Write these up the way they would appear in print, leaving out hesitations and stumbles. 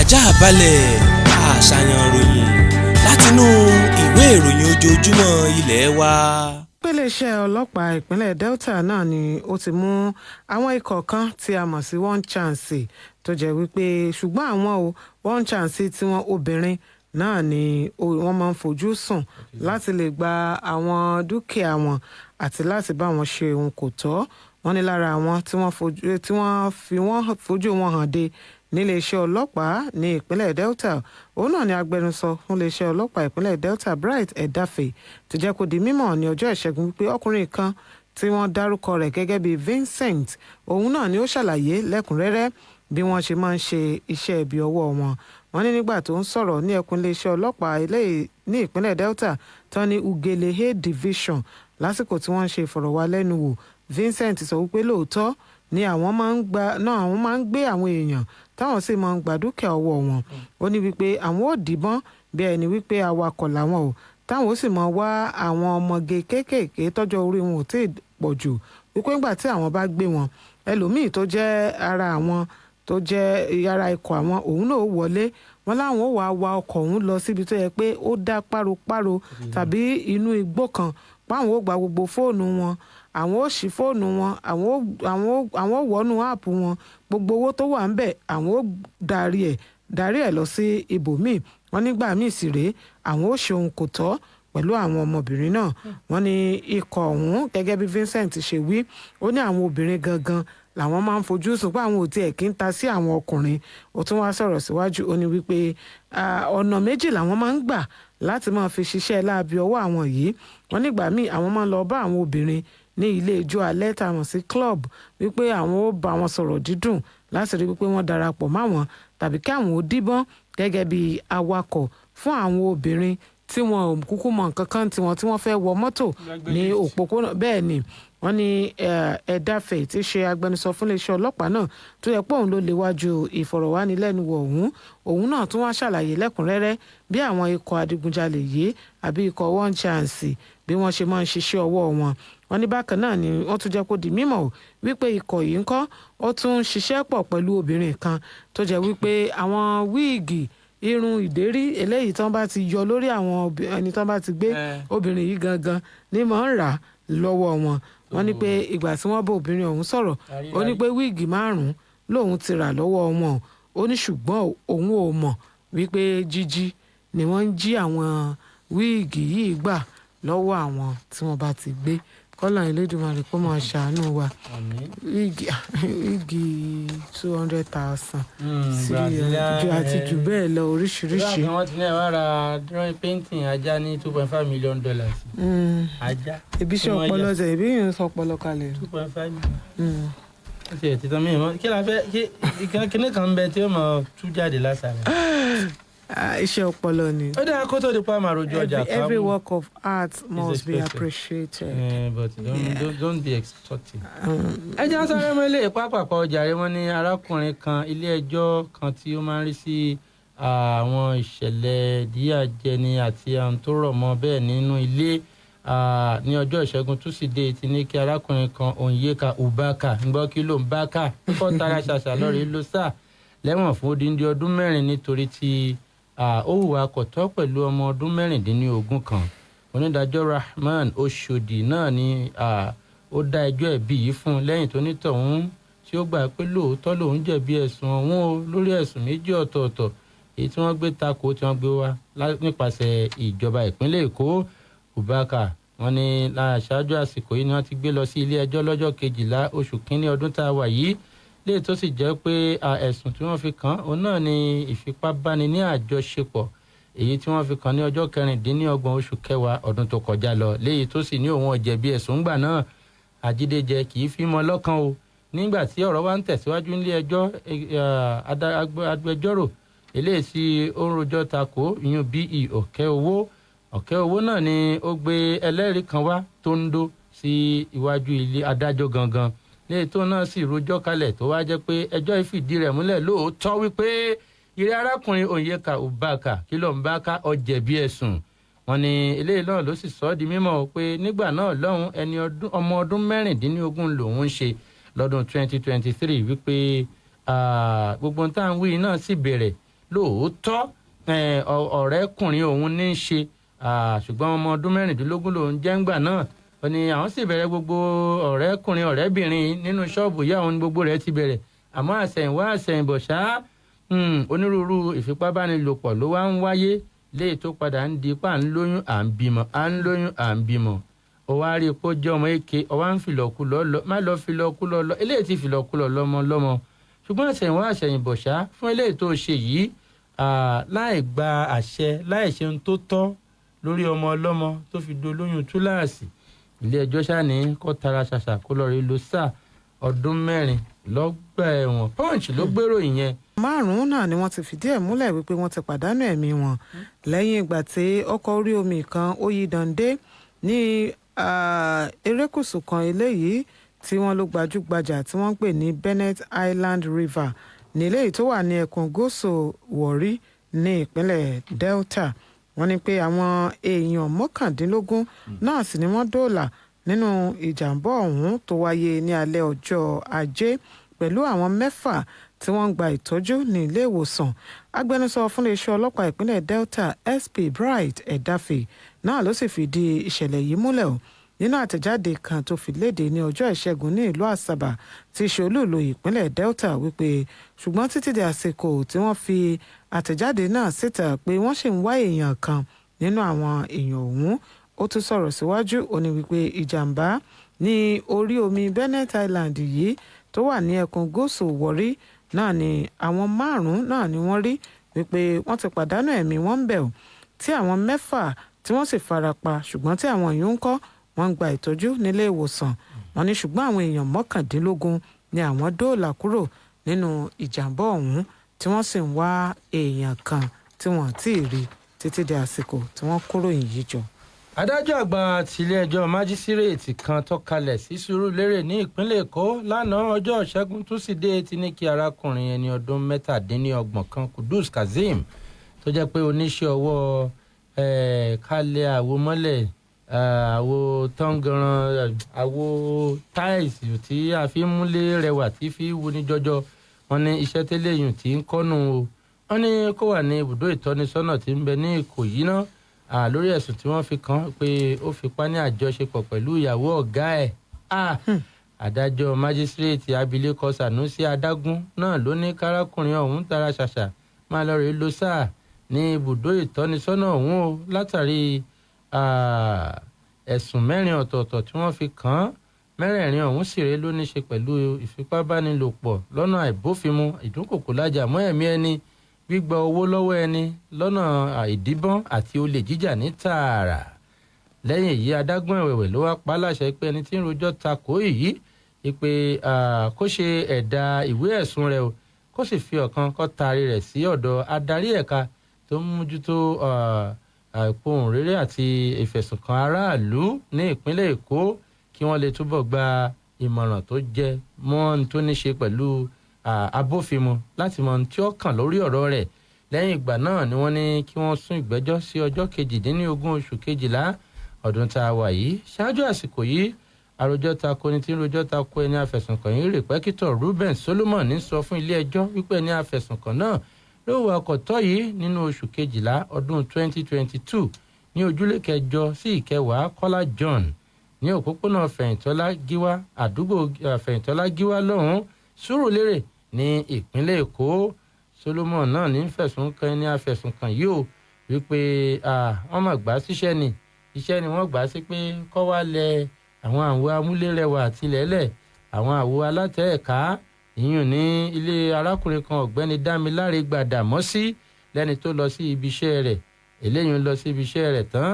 Ajá balẹ̀ àṣàyàn ìròyìn látinú ìwé ìròyìn ojoojúmọ́ ilé wa. Iléeṣẹ́ ọlọ́pàá ìpínlẹ̀ Delta náà ni ó ti mú àwọn ikọ̀ kan tí a mọ̀ sí One Chance, tó jẹ́ wípé ṣùgbọ́n àwọn o One Chance tí wọ́n obìnrin náà ni wọ́n máa ń fojú sùn láti lè gba àwọn dúkìá wọn àti láti bá wọn ṣe ohun kò tọ́. Wọ́n ní lára àwọn tí wọ́n fojú tí wọ́n fi wọ́n fojú wọn hàn dé níléeṣẹ́ ọlọ́pàá ní ìpínlẹ̀ Delta, òun náà ni agbẹnusọ fún iléeṣẹ́ ọlọ́pàá ìpínlẹ̀ Delta, Bright Edafe, ti jẹ́ kó di mímọ̀ ní ọjọ́ Ìṣẹ́gun wípé ọkùnrin kan tí wọ́n dárúkọ rẹ̀ gẹ́gẹ́ bíi Vincent, òun náà ni ó ṣàlàyé lẹ́kùnrẹ́rẹ́ bí wọ́n ṣe máa ń ṣe iṣẹ́ ibi ọwọ́ wọn. Wọ́n ní nígbà tó ń sọ̀rọ̀ ní ẹkùn iléeṣẹ́ ọlọ́pàá ní ìpínlẹ̀ Delta tán ní Ugele A Division, lásìkò tí wọ́n ń ṣe ìfọ̀rọ̀wálẹ́nuwò, Vincent sọ wípé lóòótọ́ ni àwọn máa ń gba náà, àwọn máa ń gbé àwọn èèyàn, táwọn sì máa ń gba dúkìá ọwọ́ wọn. Ó ní wípé àwọn ò díbọ́n bí ẹni wípé awakọ̀ làwọn ò, táwọn ó sì máa wá àwọn ọmọge kéékèèké tọ́jọ́ orí wọn ò tí ì pọ̀ jù, wípé ńgbà tí àwọn bá gbé wọn, ẹlòmíì tó jẹ́ ara àwọn, tó jẹ́ ara ikọ̀ àwọn, òun náà ó wọlé wọn, láwọn ó wàá wa ọkọ̀ òun lọ síbi tó yẹ pé ó dá páropáro tàbí inú igbó kan, páwọn ó gba gbogbo fóònù wọn, àwọn ó ṣí fóònù wọn, àwọn ó wọnú app wọn, gbogbo owó tó wà ńbẹ̀, àwọn ó darí ẹ̀ lọ sí ibòmíì. Wọ́n nígbà míì sì rèé, àwọn ó ṣe ohun kò tọ́ pẹ̀lú àwọn ọmọbìnrin náà. Wọ́n ní ikọ̀ ọ̀hún, gẹ́gẹ́ bí Vincent ṣe wí, ó ní àwọn obìnrin gangan làwọn máa ń fojú sùn, pé àwọn ò tiẹ̀ kí ń ta sí àwọn ọkùnrin. Ó tún wá sọ̀rọ̀ síwájú, ó ní wípé ọ̀nà méjì làwọn máa ń gbà láti máa fi ṣiṣẹ́ láabi ọwọ́ àwọn yìí. Wọ́n nígbà míì, àwọn máa ń lọ bá àwọn obìnrin ní ilé ijó alẹ́ tá a mọ̀ sí club, wípé àwọn ó bá wọn sọ̀rọ̀ dídùn láti rí wípé wọ́n darapọ̀ máwọn, tàbí kí àwọn ó díbọ́n gẹ́gẹ́ bí awakọ̀ fún àwọn obìnrin tí wọn ò kúkú mọ nǹkan kan tiwọn, tí wọ́n fẹ́ wọ mọ́tò ní òpópónà. Bẹ́ẹ̀ ni wọ́n ní Ẹ̀dáfẹ̀ tí í ṣe agbẹnusọ fún iléeṣẹ́ ọlọ́pàá náà, tó yẹ pé òun ló léwájú ìfọ̀rọ̀wánilẹ́nuwò ọ̀hún, òun náà tún wá ṣàlàyé lẹ́kùnrẹ́rẹ́ bí àwọn ikọ̀ adigunjalè yìí àbí ikọ̀ One Chance bí wọ́n ṣe máa ń ṣiṣẹ́ ọwọ́ wọn. Wọ́n ní bákan náà ni wọ́n tún jẹ́ kó di mímọ̀ wípé ikọ̀ yìí ń kọ́, ó tún ń ṣiṣẹ́ pọ̀ pẹ̀lú obìnrin kan tó jẹ́ wípé àwọn wig, irun ìdérí eléyìí tán bá ti yọ lórí àwọn ẹni tán bá ti gbé, obìnrin yìí gangan ní mọ̀ ń rà lọ́wọ́ wọn. Wọ́n ní pé ìgbà tí wọ́n bá obìnrin ọ̀hún sọ̀rọ̀, ó ní pé wig márùn-ún lòun ti rà lọ́wọ́ wọn. Ó ní ṣùgbọ́n òun ò mọ̀ wípé jíjí ni wọ́n ń jí àwọn wig yìí gbà lọ́wọ́ àwọn tí wọ́n bá ti gbé. Kọ́lá Elédùmarè kó máa ṣàánú wa. Wig 200,000 sí àti jù bẹ́ẹ̀ lọ, oríṣiríṣi. Ìgbà wọ́n ti ní ẹ̀ wá ra drawing painting ajá ní $2.5 million. Ajá. Ibi iṣẹ́ ọpọlọ tẹ̀, ibi yìí ń sọ ọpọlọ kalẹ̀. 2.5 million. Ó ti ẹ̀ ti tán mí mọ́. Kí la fẹ́ kí kíní kan ń bẹ tí ó mọ̀ tú jáde lásàrẹ̀? Iṣẹ́ ọpọlọ ni. Ó dáa, kó tó di pa àmàròjọ ọjà. Every work of art must be appreciated. But don't, yeah. don't, don't be extorting. Ẹ jẹ́ sáré mọ́ ilé ìpápàpọ̀ ọjà rẹ̀. Wọ́n ní arákùnrin kan, ilé ẹjọ́ kan tí ó máa ń rí sí àwọn ìṣẹ̀lẹ̀ ìdíyàjẹni àti àwọn tó rọ̀ mọ́ bẹ́ẹ̀ nínú ilé, ní ọjọ́ Ìṣẹ́gun Túsídéé ti ní kí arákùnrin kan, Onyeka Ubaka, ń gbọ́ kí ló ń bá ká kó tara ṣàṣà lọ́rẹ̀ẹ́ ló sà lẹ́wọ̀n fún odindi ọdún 4 nítorí tí ó hùwà kọ̀tọ́ pẹ̀lú ọmọ ọdún 16 kan. Onídàájọ́ Rahman Oshodi náà ni ó dá ẹjọ́ ẹ̀bi yìí fún un lẹ́yìn tó nítọ̀hún tí ó gbà pé lóòótọ́ lòun jẹ̀bi ẹ̀sùn ọ̀hún o, lórí ẹ̀sùn méjì ọ̀tọ̀ọ̀tọ̀ èyí tí wọ́n gbé takò, tí wọ́n gbé wá nípasẹ̀ ìjọba ìpínlẹ̀ Èkó. Ubaka, wọ́n ní lára ṣáájú àsìkò yìí ni wọ́n ti gbé lọ sí ilé ẹjọ́ lọ́jọ́ 12 oṣù kínní ọdún tá a wà yìí, léè tó sì jẹ́ pé ẹ̀sùn tí wọ́n fi kàn án náà ni ìfipábáni ní àjọṣepọ̀, èyí tí wọ́n fi kàn ní ọjọ́ 26 oṣù kẹwàá ọdún tó kọjá lọ, léyìí tó sì ní òun ò jẹ̀bi ẹ̀sùn ńgbà náà. Àjídéjẹ kì í fi mọ́ lọ́kàn o. Nígbà tí ọ̀rọ̀ wa ń tẹ̀síwájú nílé ẹjọ́, agbẹjọ́rò eléyìí tí ó ń rojọ́ takò ìyún be ọ̀kẹ́ owó, ọ̀kẹ́ owó náà ni ó gbé ẹlẹ́rìí kan wá tó ń dó sí iwájú ilé adájọ́ gangan, léyìí tó náà sì rojọ́ kalẹ̀, tó wá jẹ́ pé ẹjọ́ ìfìdí rẹ̀ múlẹ̀ lóòótọ́ wípé ìrẹ́ arákùnrin Onyeka Ubaka, kí ló ń bá ká, ó jẹ̀bi ẹ̀sùn. Wọ́n ní eléyìí náà ló sì sọ ọ́ di mímọ̀ pé nígbà náà lọ́hùn, ẹni ọmọ ọdún 16 lòun ń ṣe lọ́dún 2023, wípé gbogbo ohun tá à ń wí náà sì bẹ̀rẹ̀. Lóòótọ́ ọ̀rẹ́kùnrin òun ní í ṣe, ṣùgbọ́n ọmọ ọdún 16 lòun jẹ́ ńgbà náà. Ó ní àwọn sì bẹ̀rẹ̀ gbogbo ọ̀rẹ́kùnrin ọ̀rẹ́bìnrin nínú ṣọ́ọ̀bù ìyá òun ní gbogbo rẹ̀ ti bẹ̀rẹ̀. Àmọ́ àṣẹ̀yìnwá àṣẹ̀yìnbọ̀ ṣá, onírúurú ìfipábánilòpọ̀ ló wá ń wáyé, léyìí tó padà ń di pa à ń lóyún à ń bímọ, à ń lóyún à ń bímọ. Ó wá rí i pé ó jẹ́ ọmọ èké, ó wá ń filọ̀kulọ̀ lọ, má lọ filọ̀kulọ̀ lọ, eléyìí ti filọ̀kulọ̀ lọ́mọ lọ́mọ. Ṣùgbọ́n àṣẹ̀yìnwá àṣẹ̀yìnbọ̀ ṣá, fún eléyìí tó ṣe yìí, láì gba àṣẹ, láì ṣe ohun tó tọ́ lórí ọmọ ọlọ́mọ tó fi dolóyún túláàsì, ilé ẹjọ́ ṣáà ní kó tara ṣàṣà kó lọ rí lo sáà ọdún 4 lọ́gbà ẹ̀wọ̀n. Punch ló gbèrò ìyẹn. Márùn-ún náà ni wọ́n ti fìdí ẹ̀ múlẹ̀ wípé wọ́n ti pàdánù ẹ̀mí wọn lẹ́yìn ìgbà tí ọkọ̀ orí omi kan ó yí dande ní erékùṣù kan eléyìí tí wọ́n ló gbajúgbajà tí wọ́n ń pè ní Bennett Island River ní eléyìí tó wà ní ẹkùn gúúsù Warri ní ìpínlẹ̀ Delta. Wọ́n ní pé àwọn èèyàn 19 náà sì ni wọ́n dóòlà nínú ìjàmbá ọ̀hún tó wáyé ní alẹ́ ọjọ́ Ajé, pẹ̀lú àwọn 6 tí wọ́n ń gba ìtọ́jú ní ilé ìwòsàn. Agbẹnusọ fún iléeṣẹ́ ọlọ́pàá ìpínlẹ̀ Delta, SP Bright Edafe, náà ló sì fìdí ìṣẹ̀lẹ̀ yìí múlẹ̀ o nínú àtẹ̀jáde kan tó fi léde ní ọjọ́ Ìṣẹ́gun ní ìlú Àsàbà tí í ṣe olúùlú ìpínlẹ̀ Delta, wípé ṣùgbọ́n títí di àsìkò tí wọ́n fi àtẹ̀jáde náà síta pé wọ́n sì ń wá èèyàn kan nínú àwọn èèyàn ọ̀hún. Ó tún sọ̀rọ̀ síwájú, ó ní wípé ìjàmbá ní orí omi Bennett Island yìí tó wà ní ẹkùn gúúsù Warri náà ni àwọn 5 náà ni wọ́n rí wípé wọ́n ti pàdánù ẹ̀mí wọn ń bẹ̀ ọ́, tí àwọn 6 tí wọ́n sì fara pa, ṣùgbọ́n tí àwọn yìí ń kọ́ wọ́n ń gba ìtọ́jú nílé ìwòsàn. Wọ́n ní ṣùgbọ́n àwọn èèyàn 19 ni àwọn dóòlà kúrò nínú ìjàmbá ọ̀hún, tí wọ́n sì ń wá èèyàn kan tí wọ́n ti rí títí di àsìkò tí wọ́n kóròyìn yìí jọ. Adájọ́ àgbà tiléẹjọ́ májísírèètì kan tó kalẹ̀ sí Sùúrùlérè ní ìpínlẹ̀ Èkó lánàá ọjọ́ Ìṣẹ́gun túsídẹ̀ẹ́ ti ní kí arákùnrin ẹni ọdún 37 kan, Kudus Kazeem, tó jẹ́ pé oníṣẹ́ ọwọ́ kálẹ̀ àwo mọ́lẹ̀, àwo tọ́ngànran, àwo táìsì tí a fi ń múlé rẹwà tí fi wuni jọjọ, wọn ní iṣẹ́ tẹ́lẹ̀yìn tí ń kọ́nu o. Wọn ní kó wà ní ibùdó ìtọ́nisọ́nà tí ń bẹ ní Ìkòyí náà lórí ẹ̀sùn tí wọ́n fi kàn pé ó fipá ní àjọṣepọ̀ pẹ̀lú ìyàwó ọ̀gá ẹ̀. Adájọ́ májísírèètì abilékọ Sanusi Adágún náà ló ní kárákùnrin ọ̀hún tara ṣàṣà máa lọ rèé lo sáà ní ibùdó ìtọ́nisọ́nà ọ̀hún o látàrí ẹ̀sùn 4 ọ̀tọ̀ọ̀tọ̀ tí wọ́n fi kàn án. Mẹ́rẹ̀ẹ̀rin ọ̀hún sì rèé ló ní ṣe pẹ̀lú ìfipábánilòpọ̀ lọ́nà àìbófinmu, ìdúnkòkò lájà mọ́ ẹ̀mí ẹni, gbígba owó lọ́wọ́ ẹni lọ́nà àìdíbọ́n àti olè jíjà ní tààrà. Lẹ́yìn èyí, adágún ẹ̀wẹ̀wẹ̀ ló wá pa á láṣẹ pé ẹni tí ń rojọ́ ta kò èyí pé kó ṣe ẹ̀dà ìwé ẹ̀sùn rẹ̀ o, kó sì fi ọ̀kan kó taari rẹ̀ sí ọ̀dọ̀ adarí ẹ̀ka tó ń mójútó ìpohùnréré àti ìfẹ̀sùnkàn aráàlú ní ìpínlẹ̀ Èkó, kí wọ́n lè túbọ̀ gba ìmọ̀ràn tó jẹ mọ́ ohun tó ní ṣe pẹ̀lú abófinmu láti mọ ohun tí ó kàn lórí ọ̀rọ̀ rẹ̀. Lẹ́yìn ìgbà náà ni wọ́n ní kí wọ́n sún ìgbẹ́jọ́ sí ọjọ́ 18 oṣù kejìlá ọdún tá a wà yìí. Ṣáájú àsìkò yìí, àròjọ tako ni tí ń rojọ́ tako ẹni afẹ̀sùnkàn yìí rè pẹ́kítọ̀ Ruben Solomon ní sọ fún ilé ẹjọ́ wípé ẹni afẹ̀sùnkàn náà ló wọ ọkọ̀ tọ́ yìí nínú oṣù kejìlá ọdún 2022 ní ojúlé 8 sí 10 Kọ́lá John ní òpópónà Fẹ̀yìntọ́lá Gíwá, àdúgbò Fẹ̀yìntọ́lá Gíwá lọ́hùn-ún, Sùúrùlérè ní ìpínlẹ̀ Èkó. Solomon náà ní fẹ̀sùn kan ẹni afẹ̀sùnkàn yìí o wípé wọ́n mà gbà síṣẹ́ ni, iṣẹ́ ni wọ́n gbà sí pé kó wá lẹ àwọn àwo amúlérẹwà àtìlẹ́lẹ̀, àwọn àwo alátẹ̀ẹ̀ká ìyún ní ilé arákùnrin kan, ọ̀gbẹ́ni Dámiláre Gbàdàmọ́sí, lẹ́ni tó lọ sí ibi iṣẹ́ rẹ̀. Eléyìí ń lọ sí ibi iṣẹ́ rẹ̀ tán,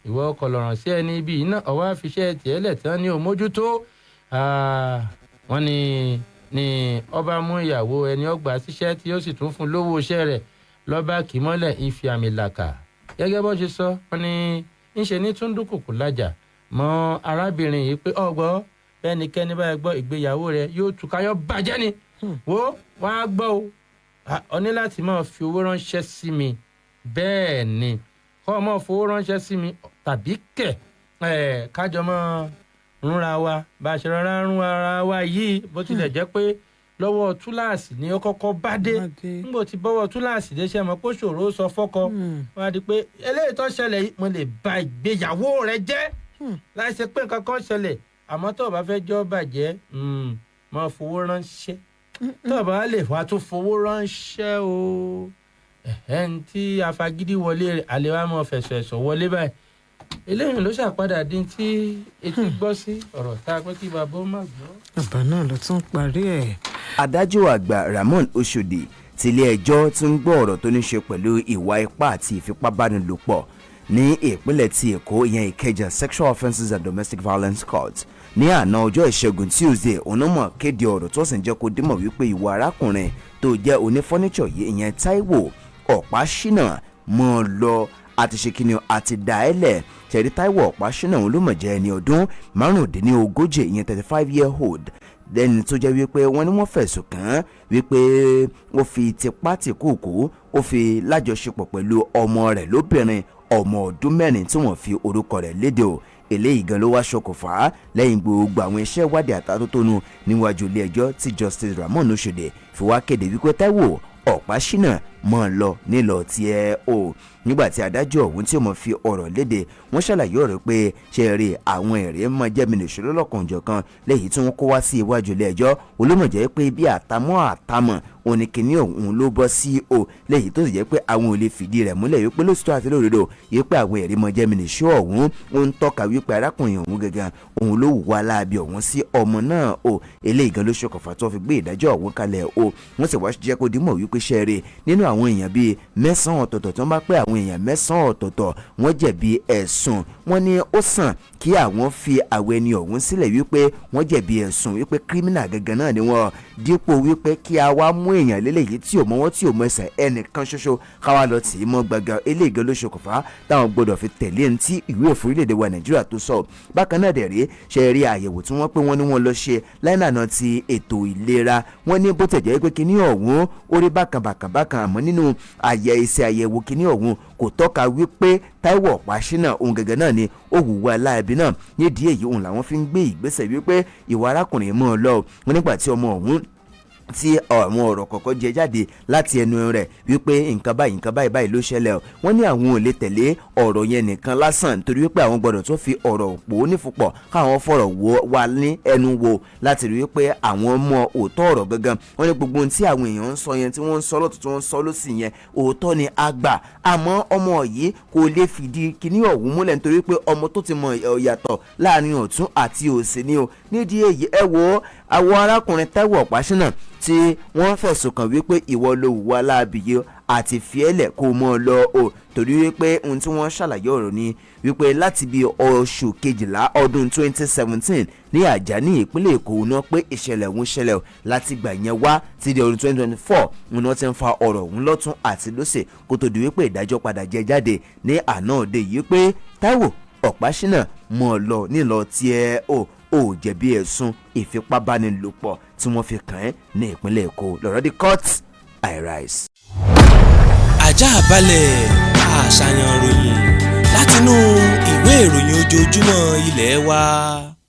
ìwọ ọkọ̀ lọ̀ràn sí ẹni ibi yìí náà, ọwọ́ àfiṣẹ́ tiẹ̀ lẹ̀ tán ní òmójútó. Wọ́n ní ọba mú ìyàwó ẹni ọgbà síṣẹ́ tí ó sì tún fún lówó iṣẹ́ rẹ̀ lọ́ba kì í mọ́lẹ̀ ìfi àmì làkà. Gẹ́gẹ́ bó ṣe sọ, wọ́n ní ńṣe ní túndúnkùkù lájà mọ́ arábìnrin yìí pé ọgbọ́ bẹ́nikẹ́ni báyìí gbọ́ ìgbéyàwó rẹ̀ yóò túká yọ bàjẹ́ ni. Wo wọ́n á gbọ́ o, ọ ní láti máa fi owó ránṣẹ́ sí mi, bẹ́ẹ̀ ni kọ́ ọ máa fowó ránṣẹ́ sí mi tàbí kẹ̀ ẹ̀ kájọ máa rúnra wa bá a ṣe rọra rún ara wa yìí. Bó tilẹ̀ jẹ́ pé Lọ́wọ́ túláàsì ni ó kọ́kọ́ bá dé. Bá dé. Nígbà tí bọ́wọ́ túláàsì dé, ṣe mọ̀ pé ṣòro sọ fọ́kọ wọn á di pé eléyìí tó ṣẹlẹ̀ yìí, mo lè ba ìgbéyàwó rẹ jẹ́ láì ṣe pé nǹkan kan ṣẹlẹ̀. Àmọ́ tó o bá fẹ́ jọ́ bàjẹ́, máa fowó ránṣẹ́. Tó o bá lè wá tún fowó ránṣẹ́ o, ẹ̀hẹ́n tí afagídí wọlé rẹ̀, àlè wa máa fẹ̀sọ̀ ẹ̀sọ̀ wọlé báyìí. Eléyìí ló ṣàpadà dín tí etí gbọ́ sí ọ̀rọ̀ tá a pé kí bàbá ó má gbọ́. Bàbá náà ló tún parí ẹ̀. Adájọ́ àgbà Ramon Oshodi tilé-ẹjọ́ tí ń gbọ́ ọ̀rọ̀ tó ní ṣe pẹ̀lú ìwà ipá àti ìfipábánilòpọ̀ ní ìpínlẹ̀ ti Èkó, ìyẹn Ìkẹjà Sexual Offences and Domestic Violence Court, ní àná ọjọ́ Ìṣẹ́gun Tuesday, onímọ̀ kéde ọ̀rọ̀ tó sì ń jẹ́ kó dímọ̀ wípé ìwà arákùnrin tó jẹ́ onífọ́níṣọ̀ yìí, ìyẹn Táíwò Ọ̀páṣínà, mọ́ ọ lọ àti ṣe kíni àti dá ẹ lẹ̀. Ṣẹ̀rí Táíwò Ọ̀páṣínà, òun ló mọ̀ jẹ́ ẹni ọdún 35, ìyẹn 35 year old, lẹ́ni tó jẹ́ wípé wọ́n ní wọ́n fẹ̀sùn kàn án wípé ó fi tipátìkúùkù ó fi lájọṣepọ̀ pẹ̀lú ọmọ rẹ̀ lóbìnrin, ọmọ ọdún 4, tí wọ́n fi orúkọ rẹ̀ léde o. Eléyìí gan ló wá ṣokùnfà lẹ́yìn gbogbo àwọn iṣẹ́ ìwádìí àtàtótónu níwájú ilé ẹjọ́ tí Justice Ramon Oshode fi wá kéde wípé Táíwò Ọ̀páṣínà, mọ́ ọ lọ nílọ tiẹ̀ o. Nígbà tí adájọ́ ọ̀hún tí ó mọ̀ fi ọ̀rọ̀ léde, wọ́n ṣàlàyé ọ̀rọ̀ pé ṣe rí àwọn ẹ̀rí mọ́ jẹ́mi nìṣó lọ́lọ́kanòjọ̀kan lẹ́yìn tí wọ́n kó wá sí iwájú ilé ẹjọ́ olómọ̀jẹ́ pé bí àtàmọ́ àtàmọ́ oníkìní ọ̀hún ló bọ́ sí o, lẹ́yìn tó sì jẹ́ pé àwọn ò lè fìdí rẹ̀ múlẹ̀ wípé lóṣìṣẹ́ àti lódodo wípé àwọn ẹ̀rí mọ́ jẹ́mi nìṣó ọ̀hún ó ń tọ́ka wípé arákùnrin ọ̀hún gangan òun ló hùwà láabi ọ̀hún sí ọmọ náà o. Eléyìí gan ló ṣokùnfà tó fi gbé ìdájọ́ ọ̀hún kalẹ̀ o. Wọ́n sì wá jẹ́ kó dímọ̀ wípé ṣẹ́ẹ̀rẹ́ nínú àwọn èèyàn bíi mẹ́sàn-án ọ̀tọ̀ọ̀tọ̀ tó ń bá pẹ́, àwọn èèyàn mẹ́sàn-án ọ̀tọ̀ọ̀tọ̀ wọ́n jẹ̀bi ẹ̀sùn. Wọ́n ní ó sàn kí àwọn fi àwọn ẹni ọ̀hún sílẹ̀ wípé wọ́n jẹ̀bi ẹ̀sùn, wípé criminal gangan náà ni wọ́n, dípò wípé kí a wá mú èèyàn lélẹ́yìí tí ò mọ́wọ́ tí ò mọ ẹsẹ̀ ẹnìkan ṣoṣo káwá lọ tì í mọ́ gbàngàn. Eléyìí gan ló ṣokùnfà táwọn gbọdọ̀ fi tẹ̀lé ní tí ìwé òfin orílẹ̀-èdè wa Nàìjíríà tó sọ. Bákan náà dẹ̀ rí ṣe rí àyẹ̀wò tí wọ́n pé wọ́n ní wọ́n lọ ṣe lánàá ti ètò ìlera, wọ́n ní bó tẹ̀ jẹ́ pé kinní ọ̀hún ó rí bákan bákan bákan, àmọ́ nínú àyẹ̀ ìṣe àyẹ̀wò kinní ọ̀hún kò tọ́ka wípé Táíwò Ọ̀páṣínà òun gẹ́gẹ́ náà ni ó hùwà láabi náà. Nídìí èyí òun làwọn fi ń gbé ìgbésẹ̀ wípé ìwà arákùnrin mọ́ ọ lọ. Wọn nígbà tí ọmọ ọ̀hún tí àwọn ọ̀rọ̀ kọ̀ọ̀kan jẹ jáde láti ẹnu rẹ̀ wípé nǹkan báyìí, nǹkan báyìí báyìí ló ṣẹlẹ̀ o, wọ́n ní àwọn ò lè tẹ̀lé ọ̀rọ̀ yẹn nìkan lásán, nítorí wípé àwọn gbọ́dọ̀ tó fi ọ̀rọ̀ pò ó nífupọ̀ káwọn fọ̀rọ̀ wo wa ní ẹnu wo láti rí wípé àwọn mọ òótọ́ ọ̀rọ̀ gangan. Wọ́n ní gbogbo ohun tí àwọn èèyàn ń sọ yẹn, tí wọ́n ń sọ lọ́tún, tí wọ́n ń sọ lọ́sì yẹn, òótọ́ ni a gbà, àmọ́ ọmọ yìí kò lè fìdí kíní ọ̀hún múlẹ̀, nítorí pé ọmọ tó ti mọ ìyàtọ̀ láàrin ọ̀tún àti òsì ni o. Nídìí èyí, ẹ wo àwọn arákùnrin Táíwò Ọ̀páṣínà tí wọ́n fẹ̀sùn kàn wípé ìwọ ló hùwà láabi àti fiẹ́lẹ̀ kó mọ́ ọ lọ o, torí wípé ohun tí wọ́n ṣàlàyé ọ̀rọ̀ ni wípé láti bí oṣù kejìlá ọdún 2017 ní Àjà ní ìpínlẹ̀ Èkó náà pé ìṣẹ̀lẹ̀ ọ̀hún ṣẹlẹ̀ o. Láti gbà yẹn wá ti di ọdún 2024 òun náà ti ń fa ọ̀rọ̀ ọ̀hún lọ́tún àti lọ́sẹ̀ kó tó di wípé ìdájọ́ padà jẹ jáde ní àná òde yìí pé Táíwò Ọ̀páṣínà, mọ́ ọ lọ nílọ tiẹ̀ o, ò jẹ̀bi ẹ̀sùn ìfipábánilòpọ̀ tí wọ́n fi kàn ẹ́ ní ìpínlẹ̀ Èkó. Lọ́rọ̀ di court, I rise. Ajá balẹ̀, àṣàyàn ìròyìn látinú ìwé ìròyìn ojoojúmọ́ ilé wa.